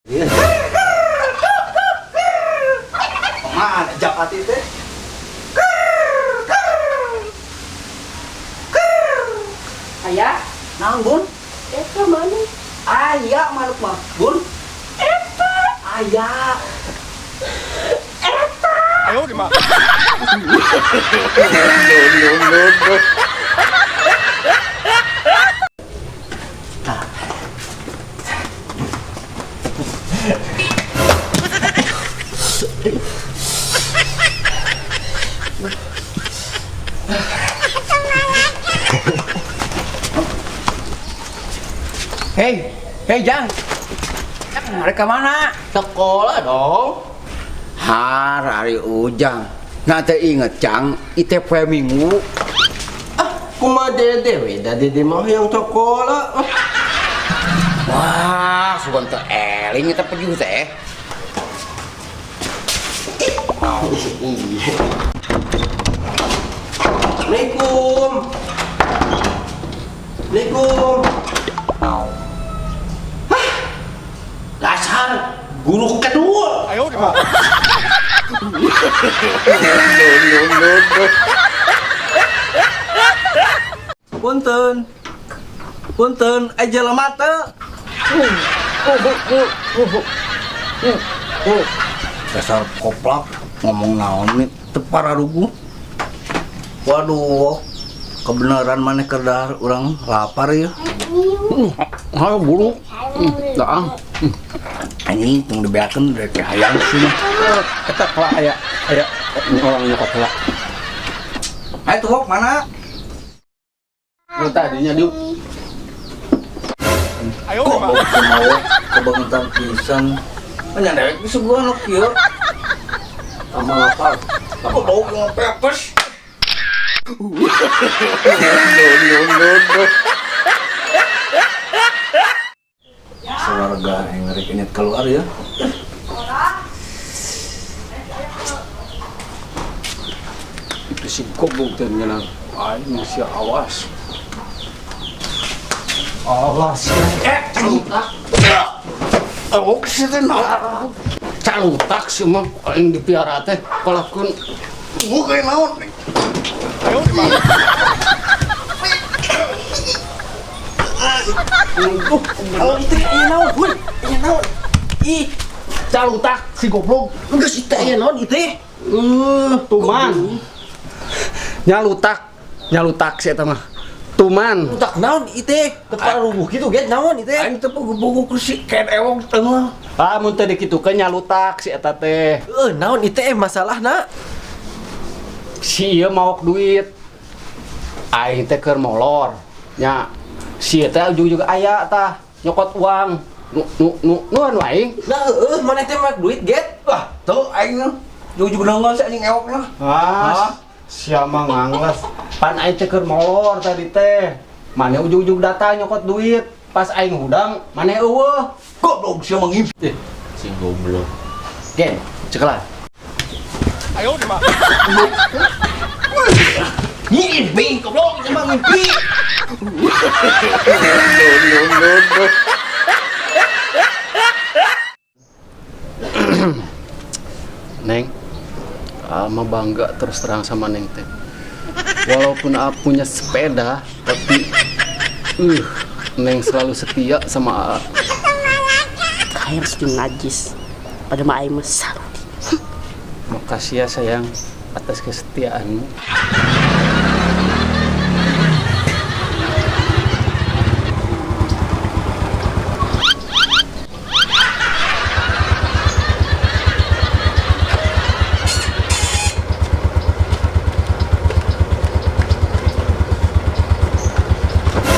Mana Japati teh? Aya, Naon, Bun? Eta mana? Aya manuk mah, Bun. Eta. Aya. Eta. Ayo di mah. Hei, hei Jang. Mereka mana? Sekolah dong. Har hari Ujang. Nah teh inget Jang, ite poe Minggu. Ah, kumaha dede we da dede mah yang sekolah. Wah, sugan teh eling eta pejuh teh. Iya. Assalamualaikum. Assalamualaikum. Hah? Dasar guru kedua. Ayo di mah. Punten. Punten, aja lemah teu. Dasar koplak ngomong naon nih teu pararuguh. Waduh, kebenaran maneh keur dahar urang lapar ya. Hayo buru. Daang. Anjing tong dibeakeun rek hayang sih. Eta kalah aya aya orang nyokot heula. Ayo tuh mana? Nu tadinya diuk. Ayo di mah. Kok mau kebangetan pisan. Nya dewek disuguhan nu kieu. Tambah lapar. Kok bau ngepepes. Sewarga yang rek inyet keluar ya. Itu si goblok teh nyeunang. Aing masih awas. Awas. Calutak. Oh, sih teh naon? Calutak sih mah aing dipiara teh kalakuan Bukan naon. Ayo di mah. Kalau itu iya naon, Bun. Iya naon. Ih, calutak si goblok. Geus ieu teh naon ieu teh? Tuman. Nyalutak, nyalutak si eta mah. Tuman. Utak naon ieu teh? Teu pararuguh kitu ge naon ieu teh? aing teh bogo kursi ken ewok teh mah. Ah, mun teu dikitukeun nyalutak si eta teh. Heuh, naon ieu teh masalahna? Si ieu maok duit. Aing teh keur molor. Nya, si ieu teh ujug-ujug aya tah nyokot uang. Nu nu nu nu anu aing. Nah, heueuh maneh teh maok duit get? Wah, tuh aing ujug nongol si anjing ewok lah. Ah, sia mah ngangles. Pan aing teh keur molor tadi teh. Maneh ujug-ujug datang nyokot duit. Pas aing hudang, maneh eueuh. Goblok sia mah ngimpi. Si goblok. Gen, cekelan. Ayo di mah. Ngimpi goblok, emang ngimpi. Neng, Alma bangga terus terang sama Neng teh. Walaupun A punya sepeda, tapi Neng selalu setia sama A. Hayang sih najis. Pada mah aing mah sarudi. Makasih ya sayang atas kesetiaanmu.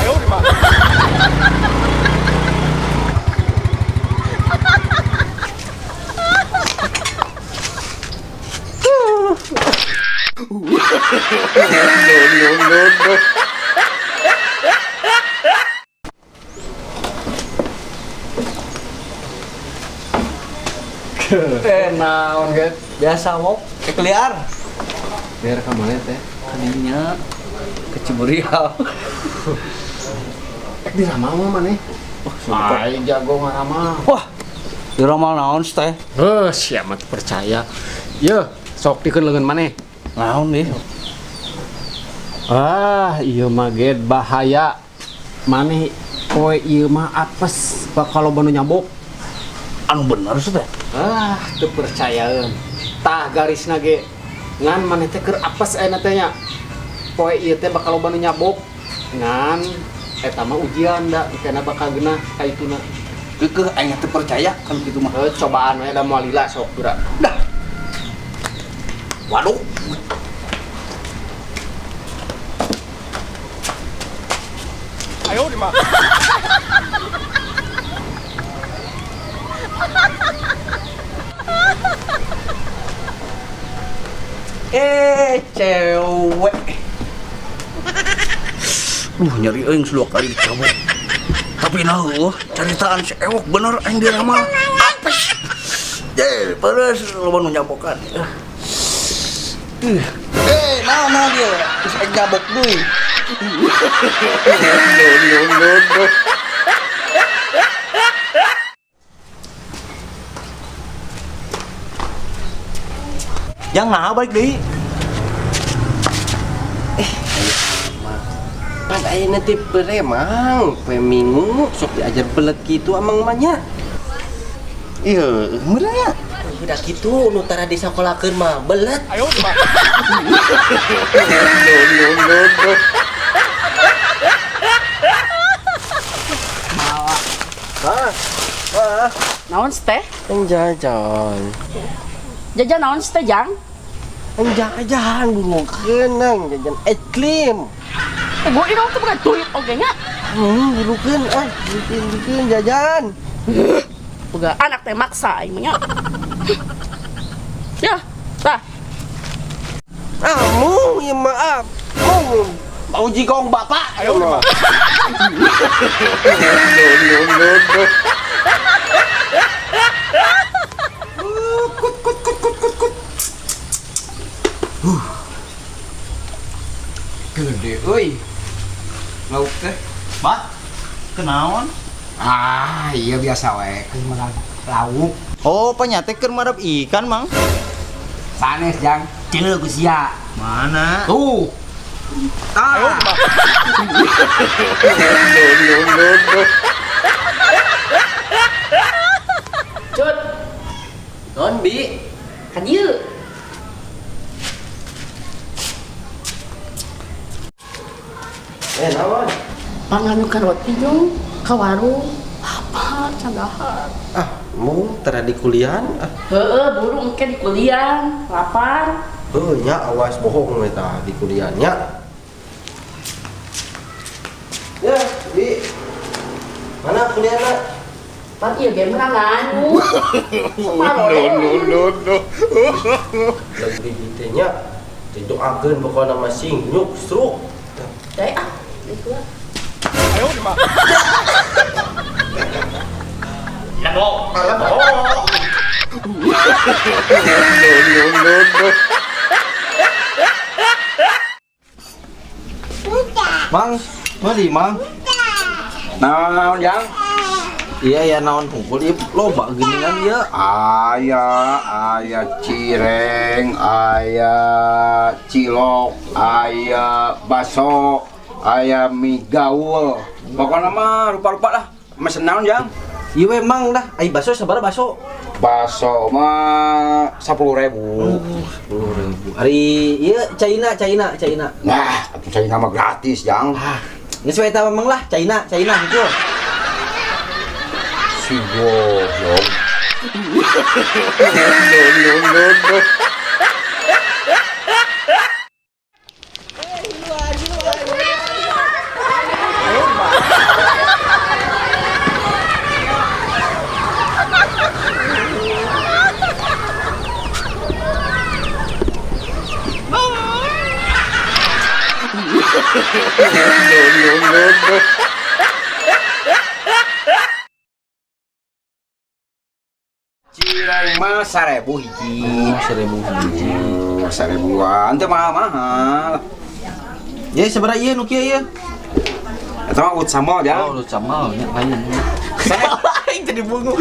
Ayo di mah. Naon get? Biasa wok, kekeliar. Biar ka mana teh? Kadinya ke Ciburial. Di ramah mah maneh. Aing jago ngaramah. Wah, Diramal naon sih teh? Heuh, sia mah teu percaya. Yeuh, sok dikeun leungeun maneh. Naon nih? Ah, ieu mah ge bahaya. Maneh poe ieu mah apes bakal loba nu nyabok. Anu bener sih teh. Ah, teu percayaeun. Tah garisna ge ngan maneh teh keur apes ayeuna teh nya. Poe ieu teh bakal loba nu nyabok. Ngan eta mah ujian da kena bakal genah ka ituna. Keukeuh aing teu percaya kan kitu mah. Heuh, cobaan we da moal lila sok geura. Dah. Waduh. 哎呦我的妈！ Cewek. Nyeri euy geus 2 kali dicabut. Tapi nah heueuh, caritaan si Ewok bener aing diramal. Apes. Ye, peres loba nu nyabokan. Naon dia? Geus aing nyabok deui. No. Yang nah balik deui. Pan ayeuna teh peremang, poe Minggu sok diajar belet kitu amang mah nya. Ieu, meureun nya. Udah kitu nu tara disakolakeun mah belet. 哎呦我的妈！ No. Wah, Naon sih teh? jajan. Jajan naon sih teh, Jang? Jajan burukeun nang jajan es krim. Gue ini tuh bukan duit oge nya. Burukeun ah, burukeun jajan. Boga anak teh maksa aing mah nya. Ya, tah. Ah, mu ieu mah ah. Mu Bau jigong bapak. 哎呦我的妈！ No. Kut. Gede euy. Lauk teh. Bah, Kenaon? ah iya biasa we, keur marab lauk. Oh, panyate keur marab ikan, Mang. Sanes jang, ceuleuh ku sia. Mana? Tuh. 哎呦我的妈！ No. Cut, Non bi. ka dieu. Naon? Panganukan roti jong ka warung. Apa candahar. Ah, mu tara di kuliahan ah. Heeh, buru engke di kuliah, lapar. Heuh nya awas bohong eta di kuliahnya. Ya, bi. Mana kuliahna? Pan ieu ge meunang nganu. No. Lagi di teh nya. Didoakeun pokona mah sing nyuk struk. Teh ah, itu lah. 哎呦我的妈！ No. Mang, mari Mang. Naon jang? Iya ya naon hungkul ieu loba geuningan ieu. Aya cireng, aya cilok, aya baso, aya mie gaul. Pokoknya mah rupa-rupa lah. Mesen naon jang? Ieu we Mang dah, ai baso sabaraha baso? Baso mah 10.000. 10.000. Ari ieu China. Nah, atuh China mah gratis jang. Ah, geus we eta Mang lah, China hungkul. Si goblok. No. No. Cireng mah 1.000 hiji. Oh, 1.000 hiji. 1.000-an teh mahal-mahal. Ya sabaraha ieu nu kieu ieu? Eta mah ut sambal jang. Oh, lu sambal nya lain. Aing jadi bungu.